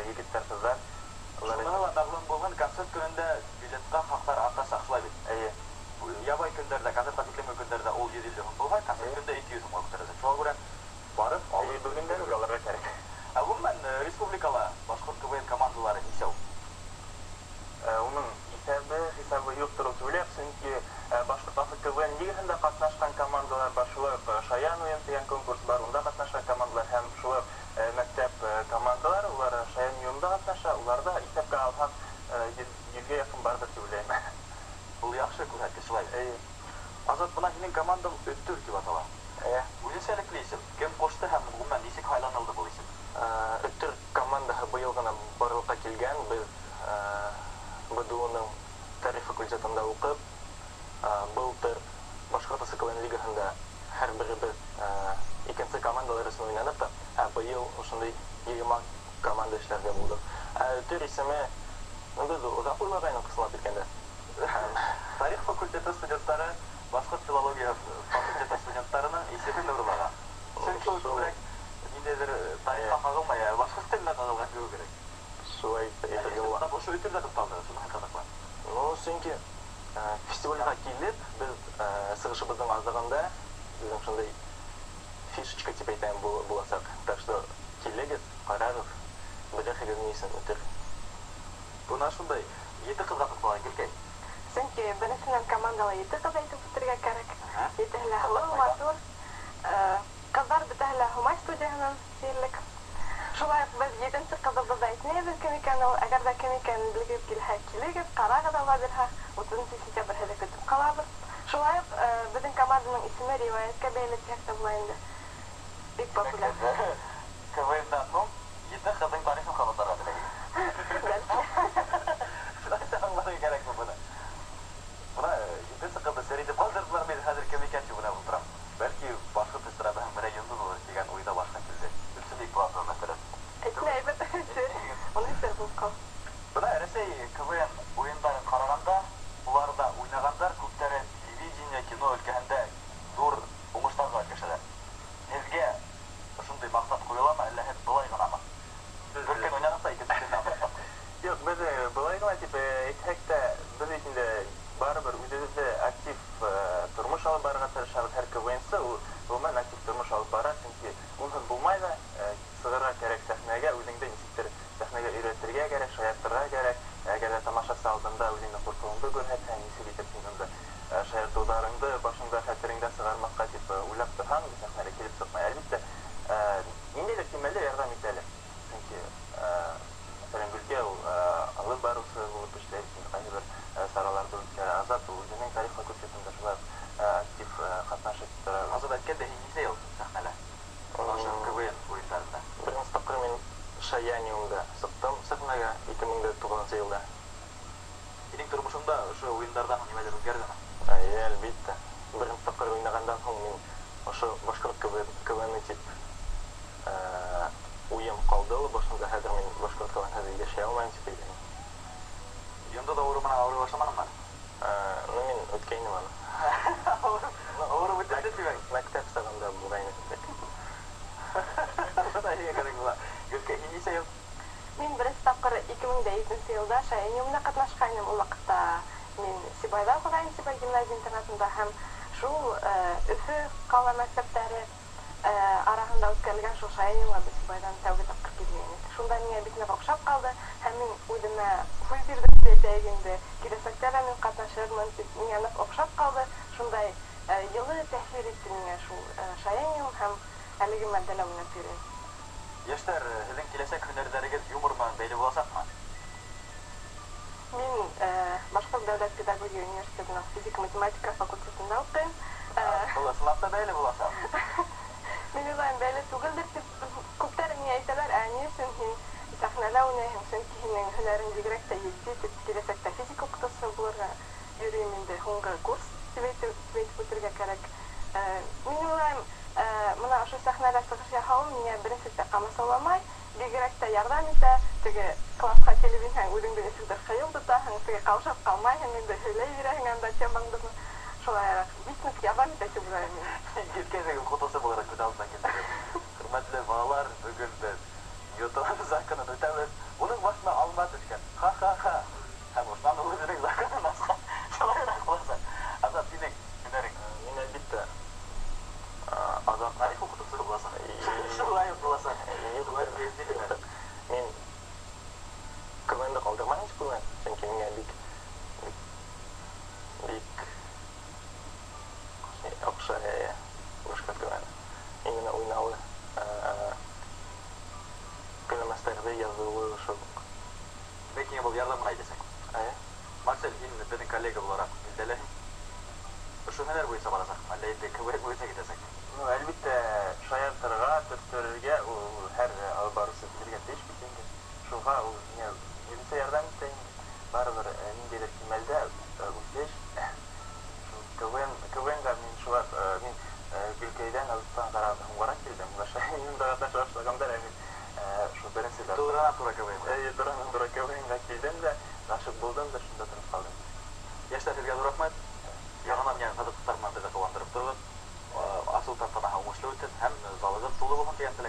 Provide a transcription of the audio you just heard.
Егеттәр, ҡыҙҙар. Шуныһы ла мәғлүм булһын, концерт көнөндә билетҡа хаҡтар артасаҡ, шулай бит? Эйе. Ябай көндәрҙә, концертҡа тиклемге көндәрҙә ул 150 һум булһа, концерт көндә 200 һумға күтәреләсәк. Шуға күрә барып, Эйе, бөгөндән үк алырға кәрәк. Ә ғөмүмән, республикала башҡорт КВН командалары нисәү? Уның иҫәбе, хисабы юҡтыр ул тип уйлайым, сөнки Башҡорт Аф КВН лигаһында ҡатнашҡан командалар бар, шулай уҡ Шаян уйын тигән конкурс бар, унда ҡатнашҡан командалар һәм шулай уҡ мәктәп командалары, улар Шаян уйында ҡатнаша, уларҙы иҫәпкә алһаҡ, 100-гә яҡын барҙыр тип уйлайым. Был яҡшы күрһәткес, шулай. Эйе. Азат, бына һинең командаң Өттөр тип атала. Эйе. Үҙенсәлекле исем. Кем ҡушты һәм ғөмүмән нисек һайланылды был исем? Өттөр командаһы быйыл ғына барлыҡҡа килгән. Беҙ БДУ-ның тарих факультетында уҡып, былтыр Башҡорт КВН лигаһында һәр беребеҙ икенсе командалар өсөн уйнаныҡ та, ә быйыл ошондай йыйылма команда эшләргә булдыҡ. Өттөр исеме, беҙ оҙаҡ уйлағайныҡ, ысынлап әйткәндә. Тарих факультеты студенттары башҡорт филология факультеты студенттарының исемен урлаған. Сөнки ул күберәк ниндәйҙер тарихҡа ҡағылмай, ә башҡорт теленә ҡағылған кеүек. Шулай әйтергә була. Тап ошо өтөрҙә туҡталды, шуныһы ҡыҙыҡлы. Сөнки фестивалгә килеп, беҙ сығышыбыҙҙың аҙағында беҙҙең шундай фишечка тип әйтәйем буласаҡ. Так что килегеҙ, ҡарағыҙ, белерһегеҙ ни өсөн өтөр. Бына шундай ете ҡыҙға туҡталған, Гөлкәй. Сөнки беренсенән командала ете ҡыҙ әйтеп үтергә кәрәк. Етеһе лә һылыу, матур. Ҡыҙҙар бөтәһе лә Һумай студияһынан тиерлек. Шулай уҡ беҙ етенсе ҡыҙыбыҙ ҙа әйтмәйбеҙ кем икән ул. Әгәр ҙә кем икәнен белгеҙ килһә, килегеҙ, ҡарағыҙ, Алла бирһә, 30 сентябрь һеҙҙе көтөп ҡалабыҙ. Шулай уҡ беҙҙең команданың исеме риүәйәткә бәйле тиһәк тә була инде. Бик популяр. КВН-дан һуң ете ҡыҙҙың тарихын ҡабатларға теләйем. Бәлки. Шулай аңларға кәрәкме быны? Бына етенсе ҡыҙҙы сер итеп ҡалдырҙылар, мин хәҙер кем икән тип уйлап ултырам. Бәлки башҡорт эстрадаһының берәй йондоҙ булыр тигән уйҙа башҡа килде. Гөлсөм Бикбулатова, мәҫәлән. Әйтмәйбеҙ, сер. Уны сер булып ҡал. Бына Рәсәй КВН уйындарын ҡарағанда, уларҙа уйнағандар күптәре телевидение, кино өлкәһендә ҙур уңыштарға өлгәшәләр. Һеҙгә ошондай маҡсат ҡуйыламы, әллә һеҙ былай ғынамы? Бер көн уйнағыҙ та икенсе көн онотоп. Юҡ, беҙ былай ғына тип әйтһәк тә, беҙ бит инде барыбер үҙебеҙҙе актив тормош алып барырға тырышабыҙ. Һәр КВНсы ул ғөмүмән актив тормош алып бара, сөнки унһыҙ булмай ҙа, сығырға кәрәк сәхнәгә, үҙеңде нисектер сәхнәгә өйрәтергә кәрәк, шаяртырға кәрәк. Әгәр ҙә тамашасы алдында үҙеңдең ҡурҡыуыңды күрһәтһәң, нисек итеп һин унда шаяртыуҙарыңды башыңда, хәтереңдә сығармаҫҡа тип уйлап торһаң, сәхнәгә килеп сыҡмай. Әлбиттә, ниндәйҙер кимәлдә ярҙам итәләр. Сөнки, мәҫәлән, Гөлкәй ул алып барыусы булып эшләй, ҡайһы бер сараларҙы үткәрә. Азат ул үҙенең тарих факультетында шулай уҡ актив ҡатнашып тора. Азат, әйткәндә, һин нисә йыл сәхнәлә? Ошо КВН уйындарында. Беренсе тапҡыр мин Шаяниумда сыҡтым сәхнәгә ике мең дә туғыҙынсы йылда. Һинең тормошоңда ошо уйындарҙан һуң нимәлер үҙгәрҙеме? Эйе, әлбиттә. Беренсе тапҡыр уйнағандан һуң мин ошо башҡорт КВН тип уйым ҡалды ла башымда. Хәҙер мин башҡорт КВН хәҙер йәшәй алмайым тип әйтәйем. Йондоҙ ауырыу менән ауырый башламаныңмы? Мин үткәйнем аны. Ауырыу үтте тимәк. Мәктәп сағында булғайны. Бына һиңә кәрәк була. Гөлкәй, һин нисә йыл? Мин беренсе тапҡыр ике мең дә етенсе йылда Шаяниумда ҡатнашҡайным. Ул ваҡытта мин Сибайҙа уҡығайным, Сибай гимназия интернатында, һәм шул Өфө ҡала мәктәптәре араһында үткәрелгән шул Шаяниумға беҙ Сибайҙан тәүге тапҡыр килгәйнек. Шунда миңә бик ныҡ оҡшап ҡалды һәм мин үҙемә һүҙ бирҙем тип әйтәйек инде. Киләсәктә лә мин ҡатнашырмын тип миңә ныҡ оҡшап ҡалды. Шундай йылы тәьҫир итте миңә шул Шаяниум, һәм әлеге мәлдә лә уйнап йөрөйөм. Йәштәр, һеҙҙең киләсәк һөнәрҙәрегеҙ юмор менән бәйле буласаҡмы? Мин Башҡорт дәүләт педагогия университетының физика-математика факультетында уҡыйым. Был ысынлап та бәйле буласаҡ. Мин уйлайым, бәйле түгелдер тип күптәр миңә әйтәләр, ә ни өсөн һин сәхнәлә уйнайһың, сөнки һинең һөнәрең бигерәк тә етди тип киләсәктә физика уҡытыусыһы булырға йөрөйөм инде, һуңғы курс тип әйтеп үтергә кәрәк. Мин уйлайым, бына ошо сәхнәлә сығыш яһауым миңә беренселектә ҡамасауламай, бигерәк тә ярҙам итә. Теге класҡа килеп инһәң, үҙеңде нисектер ҡыйыу тотаһың, теге ҡаушап ҡалмайһың инде, һөйләй бирәһең анда темаңды. Шулайыраҡ бик ныҡ ярҙам итә тип уйлайым мин. Гөлкәйҙең уҡытыусы булараҡ күҙ алдына килтереп. Хөрмәтле балалар, бөгөн беҙ Ньютон законын үтәбеҙ. Яҙыуы шул. Тимәк, һиңә был ярҙам ғына итәсәк. Эйе. Марсель, һин беҙҙең коллега булараҡ билдәлеһең. Ошо һөнәр буйынса барасаҡ, әллә инде КВН буйынса китәсәк? Ну, әлбиттә, шаяртырға, төрттөрөргә ул һәр алып барыусы белергә тейеш бит инде. Шуға ул миңә үҙенсә ярҙам итә инде. Барыбер ниндәйҙер кимәлдә үҫеш. Шул КВН-ға мин шуға, мин Гөлкәйҙән алыҫтан ҡарағанда һуңғараҡ килдем. Мин унда ҡатнаша башлағандар, ә мин шул беренсе Туранан-тура КВН-ға. Эйе, туранан-тура КВН-ға килдем дә, ғашиҡ булдым да, шунда тороп ҡалдым. Йәштәр, һеҙгә ҙур рәхмәт. Яңынан яңы ҡыҙыҡлыҡтар менән беҙҙе ҡыуандырып тороғоҙ. Асыу тантанаһы уңышлы үтһен һәм залығыҙ тулы булһын тигән теләктә.